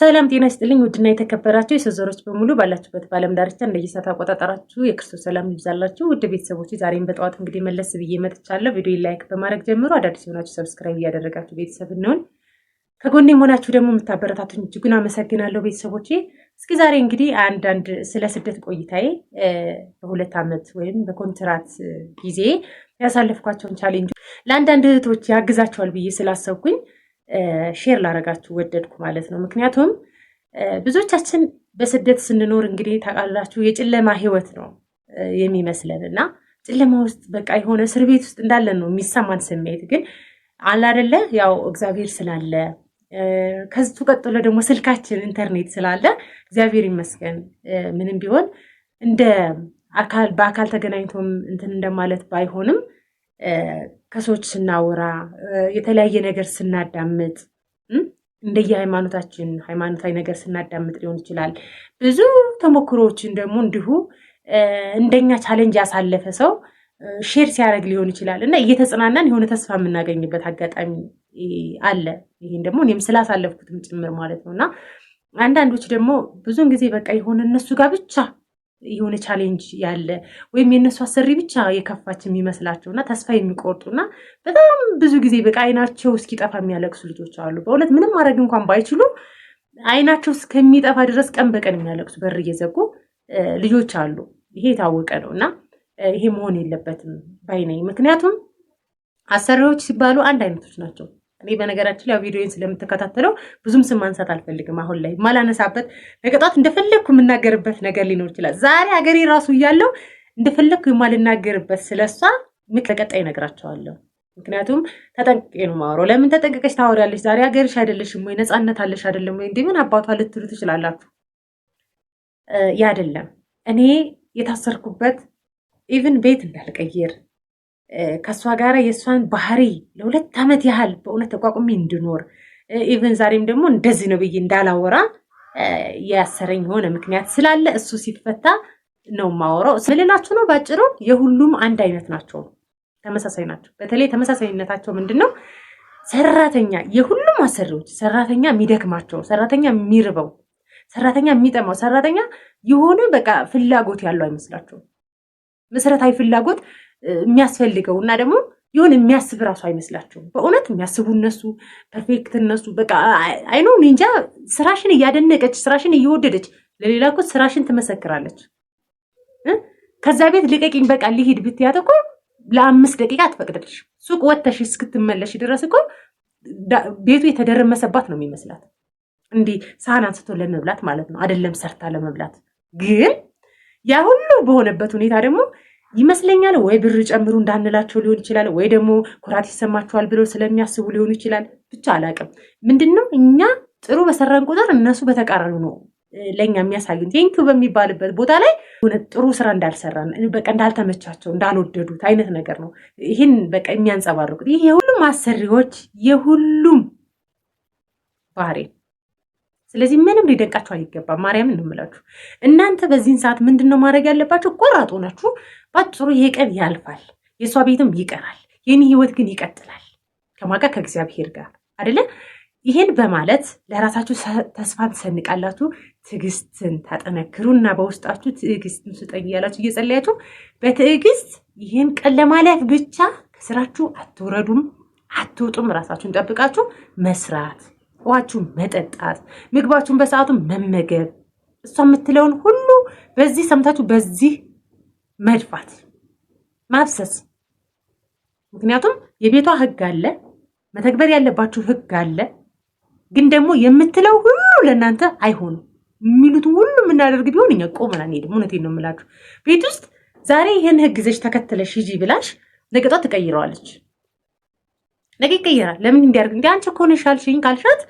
ሰላም ጤና ይስጥልኝ። ውድና የተከበራችሁ የሰው ዘሮች በሙሉ ባላችሁበት በዓለም ዳርቻ እንደየሰዓት አቆጣጠራችሁ የክርስቶስ ሰላም ይብዛላችሁ። ውድ ቤተሰቦች ዛሬም በጠዋት እንግዲህ መለስ ብዬ መጥቻለሁ። ቪዲዮ like በማድረግ ጀምሮ አዳዲስ የሆናችሁ subscribe እያደረጋችሁ ቤተሰብ እንሆን። ከጎኔ መሆናችሁ ደግሞ የምታበረታቱኝ እጅጉን አመሰግናለሁ ቤተሰቦቼ። እስኪ ዛሬ እንግዲህ አንዳንድ ስለ ስደት ቆይታዬ በ2 ዓመት ወይም በኮንትራት ጊዜ ያሳለፍኳቸውን challenge ለአንዳንድ እህቶች ያግዛቸዋል ብዬ ስላሰብኩኝ share ላረጋችሁ ወደድኩ ማለት ነው። ምክንያቱም ብዙዎቻችን በስደት ስንኖር እንግዲህ ታውቃላችሁ የጨለማ ህይወት ነው የሚመስለን እና ጨለማ ውስጥ በቃ የሆነ እስር ቤት ውስጥ እንዳለን ነው የሚሰማን ስሜት። ግን አለ አይደለ ያው እግዚአብሔር ስላለ፣ ከዚቱ ቀጥሎ ደግሞ ስልካችን ኢንተርኔት ስላለ እግዚአብሔር ይመስገን ምንም ቢሆን እንደ አካል በአካል ተገናኝቶም እንትን እንደማለት ባይሆንም ከሰዎች ስናወራ፣ የተለያየ ነገር ስናዳምጥ፣ እንደየ ሃይማኖታችን ሃይማኖታዊ ነገር ስናዳምጥ ሊሆን ይችላል። ብዙ ተሞክሮዎችን ደግሞ እንዲሁ እንደኛ challenge ያሳለፈ ሰው share ሲያደርግ ሊሆን ይችላል እና እየተጽናናን የሆነ ተስፋ የምናገኝበት አጋጣሚ አለ። ይህን ደግሞ እኔም ስላሳለፍኩትም ጭምር ማለት ነው። እና አንዳንዶች ደግሞ ብዙን ጊዜ በቃ የሆነ እነሱ ጋር ብቻ የሆነ challenge ያለ ወይም የእነሱ አሰሪ ብቻ የከፋች የሚመስላቸው እና ተስፋ የሚቆርጡና በጣም ብዙ ጊዜ በቃ አይናቸው እስኪጠፋ የሚያለቅሱ ልጆች አሉ። በእውነት ምንም ማድረግ እንኳን ባይችሉ አይናቸው እስከሚጠፋ ድረስ ቀን በቀን የሚያለቅሱ፣ በር እየዘጉ ልጆች አሉ። ይሄ የታወቀ ነው እና ይሄ መሆን የለበትም ባይ ነኝ። ምክንያቱም አሰሪዎች ሲባሉ አንድ አይነቶች ናቸው። እኔ በነገራችን ላይ ቪዲዮን ስለምትከታተለው ብዙም ስም ማንሳት አልፈልግም። አሁን ላይ ማላነሳበት በቅጣት እንደፈለግኩ የምናገርበት ነገር ሊኖር ይችላል። ዛሬ ሀገሬ ራሱ እያለው እንደፈለግኩ የማልናገርበት ስለሷ በቀጣይ እነግራቸዋለሁ። ምክንያቱም ተጠንቅቄ ነው የማወራው። ለምን ተጠንቅቀሽ ታወሪያለሽ? ዛሬ ሀገርሽ አይደለሽም ወይ? ነፃነት አለሽ አይደለም ወይ? እንዲህ ምን አባቷ ልትሉ ትችላላችሁ። ያ አይደለም፣ እኔ የታሰርኩበት even ቤት እንዳልቀይር፣ ከእሷ ጋር የእሷን ባህሪ ለ2 ዓመት ያህል በእውነት ተቋቁሜ እንድኖር፣ even ዛሬም ደግሞ እንደዚህ ነው ብዬ እንዳላወራ ያሰረኝ የሆነ ምክንያት ስላለ እሱ ሲፈታ ነው የማወራው። ስልላችሁ ነው ባጭሩ፣ የሁሉም አንድ አይነት ናቸው፣ ተመሳሳይ ናቸው። በተለይ ተመሳሳይነታቸው ምንድን ነው? ሰራተኛ፣ የሁሉም አሰሪዎች ሰራተኛ የሚደክማቸው፣ ሰራተኛ የሚርበው፣ ሰራተኛ የሚጠማው፣ ሰራተኛ የሆነ በቃ ፍላጎት ያለው አይመስላቸውም። መሰረታዊ ፍላጎት የሚያስፈልገው እና ደግሞ የሆነ የሚያስብ ራሱ አይመስላቸውም። በእውነት የሚያስቡ እነሱ perfect እነሱ በቃ I know እንጃ። ስራሽን እያደነቀች፣ ስራሽን እየወደደች ለሌላ እኮ ስራሽን ትመሰክራለች። ከዛ ቤት ልቀቂኝ በቃ ልሂድ ብትያት እኮ ለ5 ደቂቃ አትፈቅድልሽ። ሱቅ ወተሽ እስክትመለሽ ድረስ እኮ ቤቱ የተደረመሰባት ነው የሚመስላት። እንዲህ ሳህን አንስቶ ለመብላት ማለት ነው፣ አይደለም ሰርታ ለመብላት። ግን ያ ሁሉ በሆነበት ሁኔታ ደግሞ ይመስለኛል ወይ ብር ጨምሩ እንዳንላቸው ሊሆን ይችላል፣ ወይ ደግሞ ኩራት ይሰማቸዋል ብለው ስለሚያስቡ ሊሆን ይችላል። ብቻ አላውቅም። ምንድን ነው እኛ ጥሩ በሰራን ቁጥር እነሱ በተቃራኒ ነው ለእኛ የሚያሳዩን። Thank you በሚባልበት ቦታ ላይ ጥሩ ስራ እንዳልሰራን፣ በቃ እንዳልተመቻቸው፣ እንዳልወደዱት አይነት ነገር ነው ይህን በቃ የሚያንጸባርቁት። ይህ የሁሉም አሰሪዎች የሁሉም ባህሪ። ስለዚህ ምንም ሊደንቃችሁ አይገባም። ማርያምን ነው የምላችሁ። እናንተ በዚህን ሰዓት ምንድን ነው ማድረግ ያለባችሁ? ቆራጥ ሆናችሁ ባጭሩ ይሄ ቀን ያልፋል፣ የእሷ ቤትም ይቀራል፣ የኔ ህይወት ግን ይቀጥላል። ከማን ጋር? ከእግዚአብሔር ጋር አይደለ? ይህን በማለት ለራሳችሁ ተስፋን ትሰንቃላችሁ፣ ትዕግስትን ታጠነክሩና በውስጣችሁ ትዕግስትን ስጠኝ እያላችሁ እየጸለያችሁ በትዕግስት ይህን ቀን ለማለፍ ብቻ ከስራችሁ አትውረዱም፣ አትውጡም። ራሳችሁን ጠብቃችሁ መስራት፣ ውሃችሁን መጠጣት፣ ምግባችሁን በሰዓቱ መመገብ፣ እሷ የምትለውን ሁሉ በዚህ ሰምታችሁ በዚህ መድፋት፣ ማፍሰስ። ምክንያቱም የቤቷ ህግ አለ፣ መተግበር ያለባችሁ ህግ አለ። ግን ደግሞ የምትለው ሁሉ ለእናንተ አይሆንም። የሚሉትን ሁሉ የምናደርግ ቢሆን እኛ ቆመን አንሄድም። እውነቴን ነው የምላችሁ። ቤት ውስጥ ዛሬ ይህን ህግ ይዘሽ ተከትለሽ ሂጂ ብላሽ ነገ ጧት ትቀይረዋለች። ነገ ይቀየራል። ለምን እንዲያርግ እንዴ አንቺ እኮ ነሽ ያልሽኝ ካልሻት፣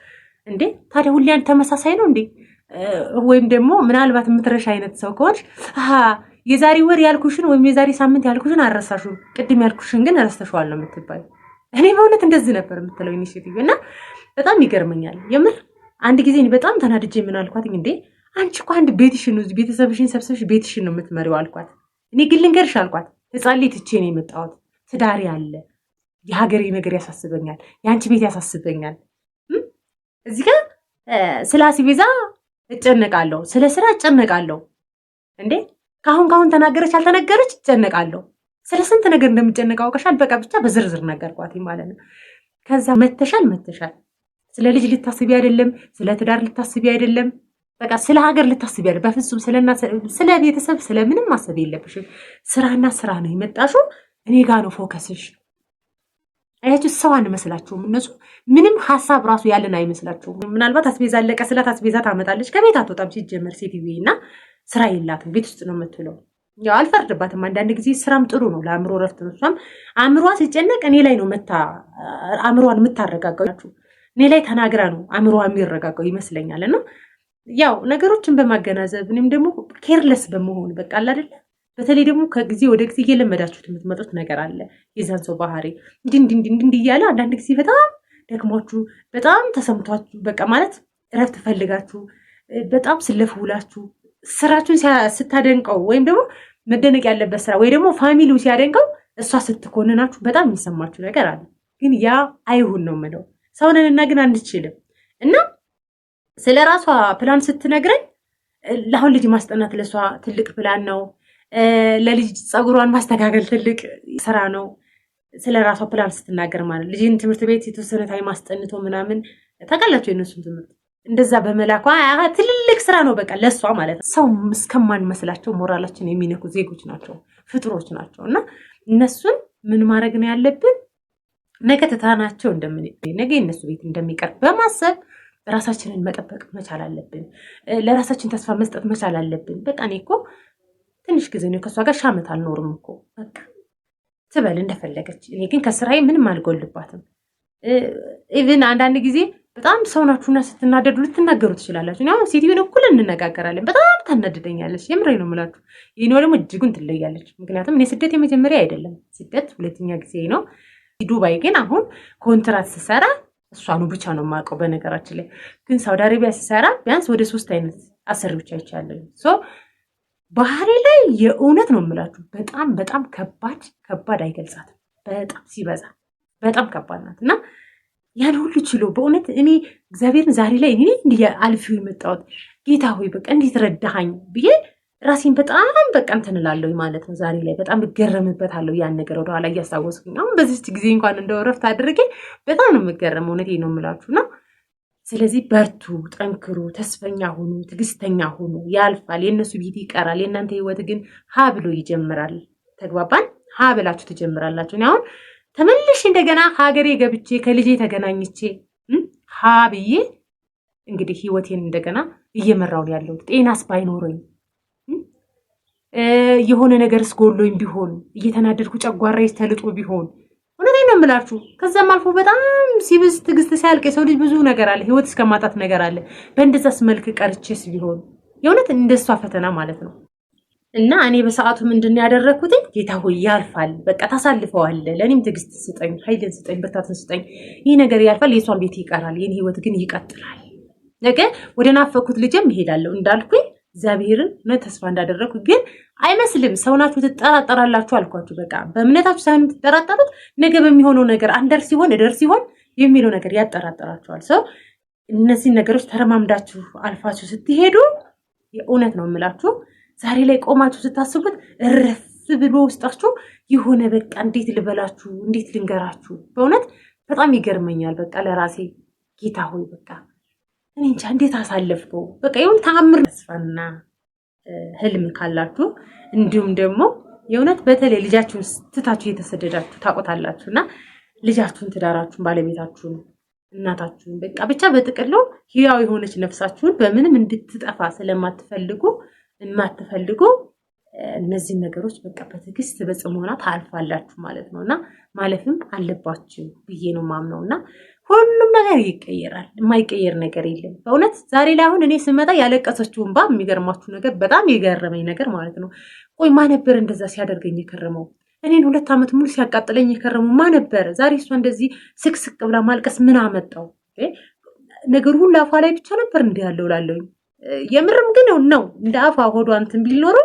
እንዴ ታዲያ ሁሌ አንድ ተመሳሳይ ነው እንዴ? ወይም ደግሞ ምናልባት የምትረሽ አይነት ሰው ከሆንሽ የዛሬ ወር ያልኩሽን ወይም የዛሬ ሳምንት ያልኩሽን አልረሳሽም፣ ቅድም ያልኩሽን ግን ረስተሽዋል ነው የምትባይ። እኔ በእውነት እንደዚህ ነበር የምትለው የኔ ሴትዮ እና በጣም ይገርመኛል የምር። አንድ ጊዜ በጣም ተናድጄ ምን አልኳት፣ እንዴ አንቺ እኮ አንድ ቤትሽን ቤተሰብሽን ሰብሰብሽ ቤትሽን ነው የምትመሪው አልኳት። እኔ ግን ልንገርሽ አልኳት፣ ህፃን ልጅ ትቼ ነው የመጣሁት። ትዳሬ አለ፣ የሀገሬ ነገር ያሳስበኛል፣ የአንቺ ቤት ያሳስበኛል። እዚህ ጋር ስለ አስቤዛ እጨነቃለሁ፣ ስለ ስራ እጨነቃለሁ። እንዴ ካሁን ካሁን ተናገረች አልተነገረች እጨነቃለሁ። ስለ ስንት ነገር እንደምጨነቅ አውቀሻል። በቃ ብቻ በዝርዝር ነገርኳት ማለት ነው። ከዛ መተሻል መተሻል ስለ ልጅ ልታስቢ አይደለም፣ ስለ ትዳር ልታስቢ አይደለም፣ በቃ ስለ ሀገር ልታስቢ አይደለም። በፍጹም ስለ ቤተሰብ ስለምንም ማሰብ የለብሽም። ስራና ስራ ነው የመጣሽው። እኔ ጋ ነው focus ሽ። አያችሁ፣ ሰው አንመስላችሁም። እነሱ ምንም ሀሳብ ራሱ ያለን አይመስላችሁም። ምናልባት አስቤዛ አለቀ ስላት አስቤዛ ታመጣለች። ከቤት አትወጣም ሲጀመር ሴትዬ እና ስራ የላትም፣ ቤት ውስጥ ነው የምትውለው። ያው አልፈርድባትም። አንዳንድ ጊዜ ስራም ጥሩ ነው ለአእምሮ ረፍት ነው። እሷም አእምሯ ሲጨነቅ እኔ ላይ ነው መታ አእምሯን የምታረጋጋው፣ እኔ ላይ ተናግራ ነው አእምሯ የሚረጋጋው ይመስለኛል። እና ያው ነገሮችን በማገናዘብ እኔም ደግሞ careless በመሆን በቃ አለ አይደለ፣ በተለይ ደግሞ ከጊዜ ወደ ጊዜ እየለመዳችሁት የምትመጡት ነገር አለ። የዛን ሰው ባህሪ እንዲህ እንዲህ እንዲህ እያለ አንዳንድ ጊዜ በጣም ደክሟችሁ በጣም ተሰምቷችሁ በቃ ማለት እረፍት ፈልጋችሁ በጣም ስለፍ ውላችሁ ስራችሁን ስታደንቀው ወይም ደግሞ መደነቅ ያለበት ስራ ወይ ደግሞ family ው ሲያደንቀው እሷ ስትኮንናችሁ በጣም የሚሰማችሁ ነገር አለ። ግን ያ አይሁን ነው የምለው። ሰውነንና ግን አንችልም። እና ስለ ራሷ ፕላን ስትነግረኝ ለአሁን ልጅ ማስጠናት ለሷ ትልቅ ፕላን ነው። ለልጅ ፀጉሯን ማስተካከል ትልቅ ስራ ነው። ስለ ራሷ ፕላን ስትናገር ማለት ልጅን ትምህርት ቤት የተወሰነ time አስጠንቶ ምናምን ታውቃላችሁ፣ የእነሱን ትምህርት እንደዛ በመላኳ ትልልቅ ስራ ነው በቃ ለእሷ ማለት ነው። ሰው እስከማንመስላቸው ሞራላችን የሚነኩ ዜጎች ናቸው፣ ፍጡሮች ናቸው። እና እነሱን ምን ማድረግ ነው ያለብን? ነገ ትተናቸው እንደምን ነገ የእነሱ ቤት እንደሚቀር በማሰብ ራሳችንን መጠበቅ መቻል አለብን። ለራሳችን ተስፋ መስጠት መቻል አለብን። በቃ እኔ እኮ ትንሽ ጊዜ ነው ከእሷ ጋር 1000 ዓመት አልኖርም እኮ በቃ ትበል እንደፈለገች። እኔ ግን ከስራዬ ምንም አልጎልባትም። Even አንዳንድ ጊዜ በጣም ሰው ናችሁና ስትናደዱ ልትናገሩ ትችላላችሁ። አሁን ሴትዮን እኩል እንነጋገራለን። በጣም ታናድደኛለች። የምሬ ነው የምላችሁ። ይህ ደግሞ እጅጉን ትለያለች። ምክንያቱም እኔ ስደት የመጀመሪያ አይደለም፣ ስደት ሁለተኛ ጊዜ ነው። ዱባይ ግን አሁን ኮንትራት ስሰራ እሷኑ ብቻ ነው የማውቀው። በነገራችን ላይ ግን ሳውዲ አረቢያ ስሰራ ቢያንስ ወደ 3 አይነት አሰሪዎች አይቻለሁ። So ባህሪ ላይ የእውነት ነው የምላችሁ በጣም በጣም ከባድ ከባድ አይገልጻትም። በጣም ሲበዛ በጣም ከባድ ናት። እና ያን ሁሉ ችሎ በእውነት እኔ እግዚአብሔርን ዛሬ ላይ እኔ እንዲህ አልፌው የመጣሁት ጌታ ሆይ በቃ እንዴት ረዳሃኝ ብዬ ራሴን በጣም በቃ እንትን እላለሁ ማለት ነው። ዛሬ ላይ በጣም እገረምበታለሁ ያን ነገር ወደኋላ እያስታወስኩኝ አሁን በዚች ጊዜ እንኳን እንደው እረፍት አድርጌ በጣም ነው የምገረመው። እውነቴን ነው የምላችሁ። እና ስለዚህ በርቱ፣ ጠንክሩ፣ ተስፈኛ ሁኑ፣ ትዕግስተኛ ሁኑ። ያልፋል። የእነሱ ቤት ይቀራል፣ የእናንተ ህይወት ግን ሀ ብሎ ይጀምራል። ተግባባን? ሀ ብላችሁ ትጀምራላችሁ። እኔ አሁን ተመልሼ እንደገና ሀገሬ ገብቼ ከልጄ ተገናኝቼ ሀ ብዬ እንግዲህ ህይወቴን እንደገና እየመራው ነው ያለሁት። ጤናስ ባይኖረኝ የሆነ ነገርስ ጎሎኝ ቢሆን እየተናደድኩ ጨጓራዬ ተልጦ ቢሆን እውነቴን ነው የምላችሁ። ከዛም አልፎ በጣም ሲብዝ ትዕግስት ሲያልቅ የሰው ልጅ ብዙ ነገር አለ፣ ህይወት እስከማጣት ነገር አለ። በእንደዛስ መልክ ቀርቼስ ቢሆን የእውነት እንደሷ ፈተና ማለት ነው። እና እኔ በሰዓቱ ምንድን ነው ያደረግኩት? ጌታ ሆይ ያልፋል፣ በቃ ታሳልፈዋለህ። ለእኔም ትዕግስት ስጠኝ፣ ኃይልን ስጠኝ፣ ብርታትን ስጠኝ። ይህ ነገር ያልፋል፣ የእሷን ቤት ይቀራል፣ የኔ ህይወት ግን ይቀጥላል። ነገ ወደ ናፈኩት ልጄም እሄዳለሁ እንዳልኩኝ እግዚአብሔርን እውነት ተስፋ እንዳደረግኩ ግን አይመስልም። ሰው ናችሁ ትጠራጠራላችሁ አልኳችሁ። በቃ በእምነታችሁ ሳይሆን የምትጠራጠሩት ነገ በሚሆነው ነገር አንደር ሲሆን እደር ሲሆን የሚለው ነገር ያጠራጠራችኋል። ሰው እነዚህን ነገሮች ተረማምዳችሁ አልፋችሁ ስትሄዱ የእውነት ነው የምላችሁ ዛሬ ላይ ቆማችሁ ስታስቡት እረፍ ብሎ ውስጣችሁ የሆነ በቃ እንዴት ልበላችሁ፣ እንዴት ልንገራችሁ፣ በእውነት በጣም ይገርመኛል። በቃ ለራሴ ጌታ ሆይ በቃ እኔ እንጃ እንዴት አሳለፍከው። በቃ ይሁን ተአምር። ተስፋና ህልም ካላችሁ እንዲሁም ደግሞ የእውነት በተለይ ልጃችሁን ትታችሁ እየተሰደዳችሁ ታውቁታላችሁ እና ልጃችሁን፣ ትዳራችሁን፣ ባለቤታችሁን፣ እናታችሁን በቃ ብቻ በጥቅሉ ህያው የሆነች ነፍሳችሁን በምንም እንድትጠፋ ስለማትፈልጉ የማትፈልጉ እነዚህን ነገሮች በቃ በትዕግስት በጽሞና ታልፋላችሁ ማለት ነው እና ማለፍም አለባችሁ ብዬ ነው ማምነው እና ሁሉም ነገር ይቀየራል። የማይቀየር ነገር የለም። በእውነት ዛሬ ላይ አሁን እኔ ስመጣ ያለቀሰችው እንባ የሚገርማችሁ ነገር በጣም የገረመኝ ነገር ማለት ነው። ቆይ ማ ነበር እንደዛ ሲያደርገኝ የከረመው? እኔን 2 ዓመት ሙሉ ሲያቃጥለኝ የከረመው ማ ነበር? ዛሬ እሷ እንደዚህ ስቅስቅ ብላ ማልቀስ ምን አመጣው? ነገሩ ሁሉ አፏ ላይ ብቻ ነበር እንዲህ ያለው ላለሁኝ። የምርም ግን ነው እንደ አፏ ሆዷ እንትን ቢል ኖሮ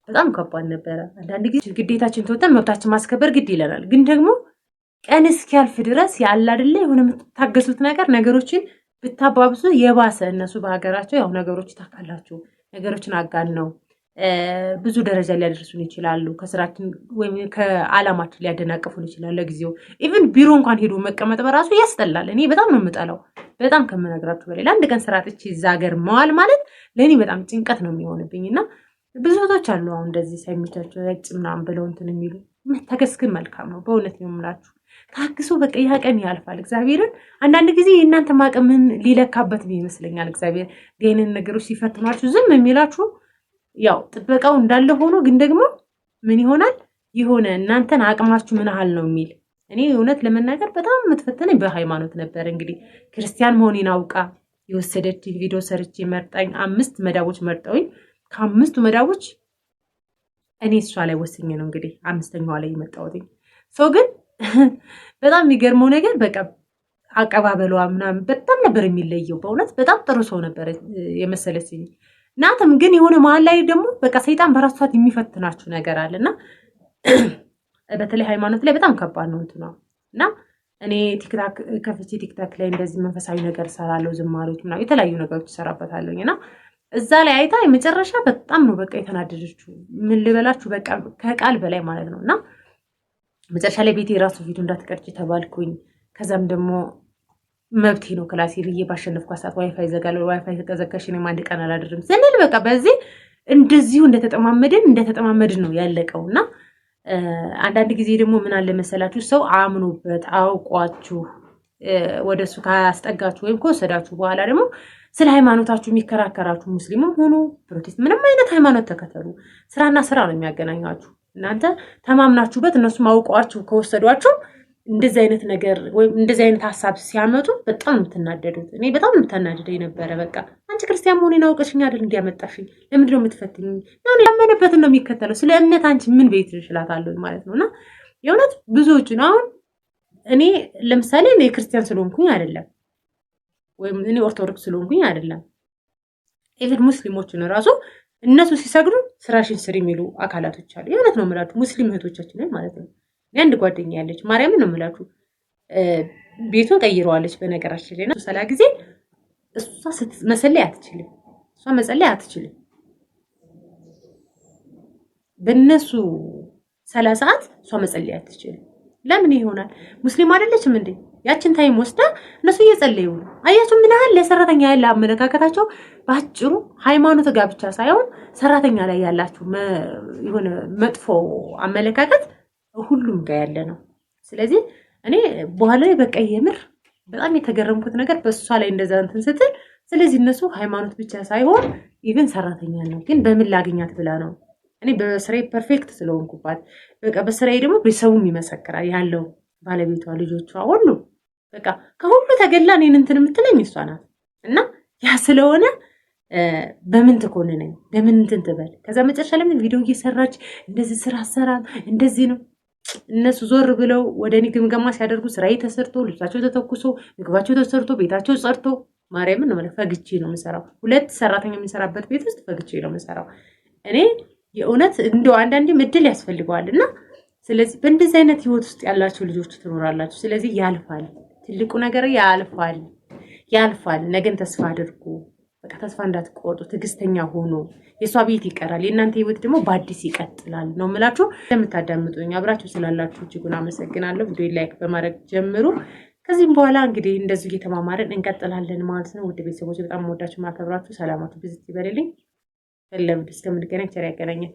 በጣም ከባድ ነበረ። አንዳንድ ጊዜ ግዴታችን ተወጥተን መብታችን ማስከበር ግድ ይለናል። ግን ደግሞ ቀን እስኪያልፍ ድረስ ያለ አይደለ የሆነ የምትታገሱት ነገር ነገሮችን ብታባብሱ የባሰ እነሱ በሀገራቸው ያው ነገሮች ታውቃላችሁ፣ ነገሮችን አጋን ነው ብዙ ደረጃ ሊያደርሱን ይችላሉ። ከስራችን ወይም ከአላማችን ሊያደናቅፉን ይችላሉ። ለጊዜው even ቢሮ እንኳን ሄዶ መቀመጥ በራሱ ያስጠላል። እኔ በጣም ነው የምጠላው፣ በጣም ከምነግራችሁ በላይ። ለአንድ ቀን ስራ አጥቼ እዛ ሀገር መዋል ማለት ለእኔ በጣም ጭንቀት ነው የሚሆንብኝ። እና ብዙ እህቶች አሉ አሁን እንደዚህ ሳይመቻቸው ያጭ ምናምን ብለው እንትን የሚሉ። መታገስ ግን መልካም ነው። በእውነት ነው የምላችሁ። ታግሶ በቃ ያ ቀን ያልፋል። እግዚአብሔርን አንዳንድ ጊዜ የእናንተ ማቀምን ሊለካበት ይመስለኛል። እግዚአብሔር ይህንን ነገሮች ሲፈትኗችሁ ዝም የሚላችሁ ያው ጥበቃው እንዳለ ሆኖ ግን ደግሞ ምን ይሆናል የሆነ እናንተን አቅማችሁ ምን ያህል ነው የሚል። እኔ እውነት ለመናገር በጣም የምትፈተነኝ በሃይማኖት ነበር። እንግዲህ ክርስቲያን መሆኔን አውቃ የወሰደች ቪዲዮ ሰርቼ መርጣኝ 5 መዳቦች መርጠውኝ ከ5ቱ መዳቦች እኔ እሷ ላይ ወስኜ ነው እንግዲህ 5ኛዋ ላይ የመጣሁት። ሰው ግን በጣም የሚገርመው ነገር በቃ አቀባበሏ ምናምን በጣም ነበር የሚለየው። በእውነት በጣም ጥሩ ሰው ነበር የመሰለችኝ። ናትም ግን የሆነ መሀል ላይ ደግሞ በቃ ሰይጣን በራሱ ሰዓት የሚፈትናችሁ ነገር አለና በተለይ ሃይማኖት ላይ በጣም ከባድ ነው እንትኗ። እና እኔ TikTok ከፍቼ TikTok ላይ እንደዚህ መንፈሳዊ ነገር እሰራለሁ፣ ዝማሬዎች ምናምን የተለያዩ ነገሮች እሰራበታለሁኝ። እና እዛ ላይ አይታ የመጨረሻ በጣም ነው በቃ የተናደደችው። ምን ልበላችሁ በቃ ከቃል በላይ ማለት ነው። እና መጨረሻ ላይ ቤቴ የራሱ ቪዲዮ እንዳትቀርጭ ተባልኩኝ። ከዛም ደግሞ መብቴ ነው ክላሴ ብዬ ባሸነፍኳት ሰዓት ዋይፋይ ዘጋለሁ። ዋይፋይ ተዘጋሽ እኔም አንድ ቀን አላድርም ስንል በቃ በዚህ እንደዚሁ እንደተጠማመድን ነው ያለቀው። እና አንዳንድ ጊዜ ደግሞ ምን አለ መሰላችሁ ሰው አምኖበት አውቋችሁ ወደሱ ካስጠጋችሁ ወይም ከወሰዳችሁ በኋላ ደግሞ ስለ ሃይማኖታችሁ የሚከራከራችሁ ሙስሊምም ሆኑ ፕሮቴስት ምንም አይነት ሃይማኖት ተከተሉ ስራና ስራ ነው የሚያገናኛችሁ። እናንተ ተማምናችሁበት እነሱም አውቀዋችሁ ከወሰዷችሁ እንደዚህ አይነት ነገር ወይም እንደዚህ አይነት ሀሳብ ሲያመጡ በጣም ነው የምትናደዱት። እኔ በጣም ነው የምታናደደኝ ነበረ። በቃ አንቺ ክርስቲያን መሆኔን አውቀሽኝ አይደል እንዲያመጣሽኝ ለምንድን ነው የምትፈትኝኝ? ያመነበትን ነው የሚከተለው። ስለ እምነት አንቺ ምን ቤት እችላታለሁ ማለት ነውና የእውነት ብዙዎቹን አሁን እኔ ለምሳሌ እኔ ክርስቲያን ስለሆንኩኝ አይደለም ወይም እኔ ኦርቶዶክስ ስለሆንኩኝ አይደለም፣ even ሙስሊሞችን ራሱ እነሱ ሲሰግዱ ስራሽን ስሪ የሚሉ አካላቶች አሉ። የእውነት ነው የምላችሁ ሙስሊም እህቶቻችንን ማለት ነው። አንድ ጓደኛ ያለች ማርያምን ነው የምላችሁ ቤቱን ቀይረዋለች። በነገራችን ላይ ሰላ ጊዜ እሷ መጸለይ አትችልም። እሷ መጸለይ አትችልም። በእነሱ ሰላ ሰዓት እሷ መጸለይ አትችልም። ለምን ይሆናል? ሙስሊም አይደለችም እንዴ? ያችን time ወስዳ እነሱ እየጸለዩ ነው። አያችሁ ምን ያህል ለሰራተኛ ያለ አመለካከታቸው ባጭሩ ሃይማኖት ጋር ብቻ ሳይሆን ሰራተኛ ላይ ያላችሁ የሆነ መጥፎ አመለካከት ሁሉም ጋር ያለ ነው። ስለዚህ እኔ በኋላ ላይ በቃ የምር በጣም የተገረምኩት ነገር በእሷ ላይ እንደዛ እንትን ስትል፣ ስለዚህ እነሱ ሃይማኖት ብቻ ሳይሆን even ሰራተኛ ነው። ግን በምን ላገኛት ብላ ነው። እኔ በስራዬ perfect ስለሆንኩባት በቃ በስራዬ ደግሞ ቤተሰቡም ይመሰክራል ያለው ባለቤቷ፣ ልጆቿ ሁሉ በቃ ከሁሉ ተገላ እኔን እንትን የምትለኝ እሷ ናት። እና ያ ስለሆነ በምን ትኮንነኝ? በምን እንትን ትበል? ከዛ መጨረሻ ላይ ቪዲዮ እየሰራች እንደዚህ ስራ አሰራም እንደዚህ ነው። እነሱ ዞር ብለው ወደ እኔ ግምገማ ሲያደርጉ ስራዬ ተሰርቶ፣ ልብሳቸው ተተኩሶ፣ ምግባቸው ተሰርቶ፣ ቤታቸው ጸድቶ፣ ማርያምን ነው ፈግቼ ነው የምሰራው። 2 ሰራተኛ የሚሰራበት ቤት ውስጥ ፈግቼ ነው የምሰራው። እኔ የእውነት እንደው አንዳንዴም እድል ያስፈልገዋል። እና ስለዚህ በእንደዚህ አይነት ህይወት ውስጥ ያላችሁ ልጆች ትኖራላችሁ። ስለዚህ ያልፋል፣ ትልቁ ነገር ያልፋል፣ ያልፋል። ነገን ተስፋ አድርጉ። በቃ ተስፋ እንዳትቆርጡ፣ ትዕግስተኛ ሆኖ የሷ ቤት ይቀራል፣ የእናንተ ህይወት ደግሞ በአዲስ ይቀጥላል ነው የምላችሁ። ለምታዳምጡኝ አብራችሁ ስላላችሁ እጅጉን አመሰግናለሁ። ቪዲዮ like በማድረግ ጀምሩ። ከዚህም በኋላ እንግዲህ እንደዚሁ እየተማማርን እንቀጥላለን ማለት ነው። ውድ ቤተሰቦች በጣም የምወዳችሁ ማከብራችሁ፣ ሰላማችሁ ብዝት ይበልልኝ። ለምን እስከምንገናኝ ቸር ያገናኘን።